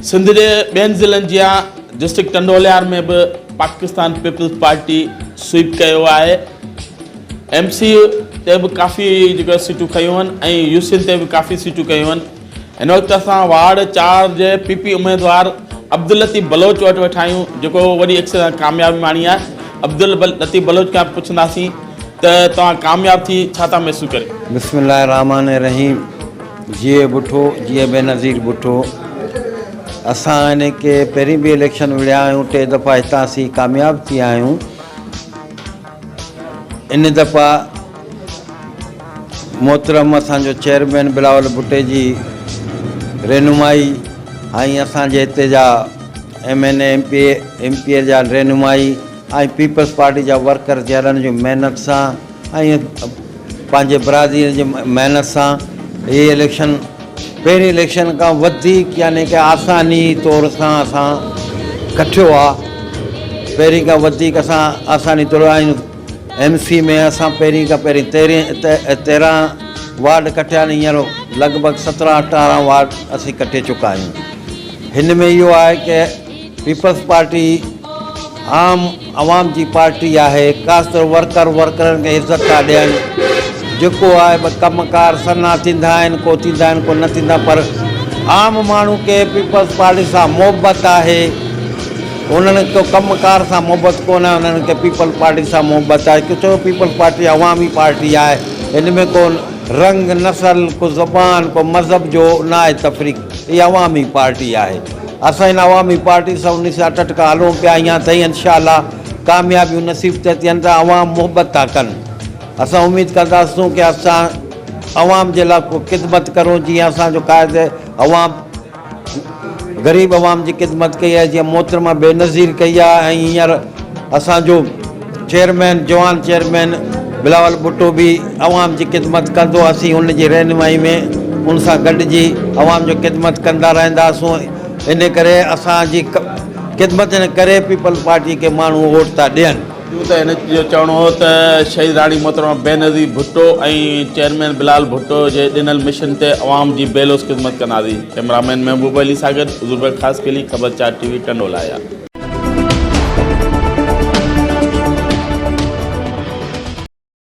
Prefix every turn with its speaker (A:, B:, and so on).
A: سنڌ جي ٻين ضلعن جيان ڊسٽرڪٽ ٽنڊو الهيار ۾ به پاڪستان پيپلز پارٽي سوئيپ ڪيو آهي. ايم سي تي به ڪافي جيڪو سيٽون کنيون آهن ۽ يو سين تي به ڪافي سيٽون کنيون آهن. هن وقت اسان وارڊ 4 جي پي پي اميدوار عبداللطيف بلوچ وٽ ويٺا آهيون جيڪو وڏي اڪثريت سان ڪاميابي ماڻي آهي. عبداللطيف بلوچ کان پڇنداسين ته توهان ڪامياب ٿي ڇا ٿا محسوس ڪريو؟
B: بسم الله الرحمٰن الرحيم جيئي ڀٽو جيئي بينظير ڀٽو اسان ان کي پهرين به اليڪشن وڙهيا آهيون ٽي دفعا هتان اسين ڪامياب ٿي آهيون ان دفعا محترم اسان جو چيئرمين بلاول ڀٽي جي رهنمائي ۽ اسان جي هتي جا M N A M P M P A جا رهنمائي ۽ پيپلز پارٽي جا ورڪر جيالن جي محنت سان ۽ پنهنجي برادري جي محنت سان هي اليڪشن پهرين اليڪشن کان وڌيڪ يعني ڪه آساني طور سان اسان کٽيو آ پهرين کان وڌيڪ اسان آساني طور ۽ ايم سي ۾ اسان پهرين کان پهرين 13 وارڊ کٽيا آهن هينئر لڳ ڀڳ 17 18 وارڊ اسين کٽي چڪا آهيون هن ۾ اهو آهي ڪه پيپلز پارٽي عام عوام جي پارٽي آهي خاص طور ورڪر ورڪرن کي عزت ٿا ڏين جيڪو آهي به ڪم ڪار سنها ٿيندا آهن ڪو ٿيندا آهن ڪو نه ٿيندا پر عام ماڻهو کي پيپلز پارٽي سان محبت آهي انهن کي ڪم ڪار سان محبت ڪونه آهي انهن کي پيپلز پارٽي سان محبت آهي ڇو پيپلز پارٽي عوامي پارٽي آهي هن ۾ ڪو رنگ نسل ڪو زبان ڪو مذهب جو نه آهي تفريق هي عوامي پارٽي آهي. اسان هن عوامي پارٽي سان انيس سو اٺهٺ کان هلون پيا اڃا تائين انشاء الله ڪاميابيون نصيب ٿي ٿين ته عوام محبت ٿا ڪن اسان اميد ڪنداسون ڪي اسان عوام جي لاء ڪو خدمت ڪرون جيئن اسان جو قائد عوام غريب عوام جي خدمت ڪئي آهي جيئن محترمه بينظير ڪئي آهي ۽ هينئر اسان جو چيئرمين جوان چيئرمين بلاول ڀٽو به عوام جي خدمت ڪندو اسين ان جي رهنمائي ۾ ان سان گڏجي عوام جو خدمت ڪندا رهنداسون ان ڪري اسان جي خدمت ڪري پيپلز پارٽي کي ماڻهو ووٽ ٿا ڏين.
A: ٻيو ته هن جو چوڻ هو ته شهيد راڻي محترمه بينظير ڀٽو ۽ چيئرمين بلال ڀٽو جي ڏنل مشن تي عوام جي بي لوث خدمت ڪنداسين. ڪئميرامين محبوب علي سان گڏ عذر بخش خاصخيلي، خبر چار ٽي وي، ٽنڊو لاهيار.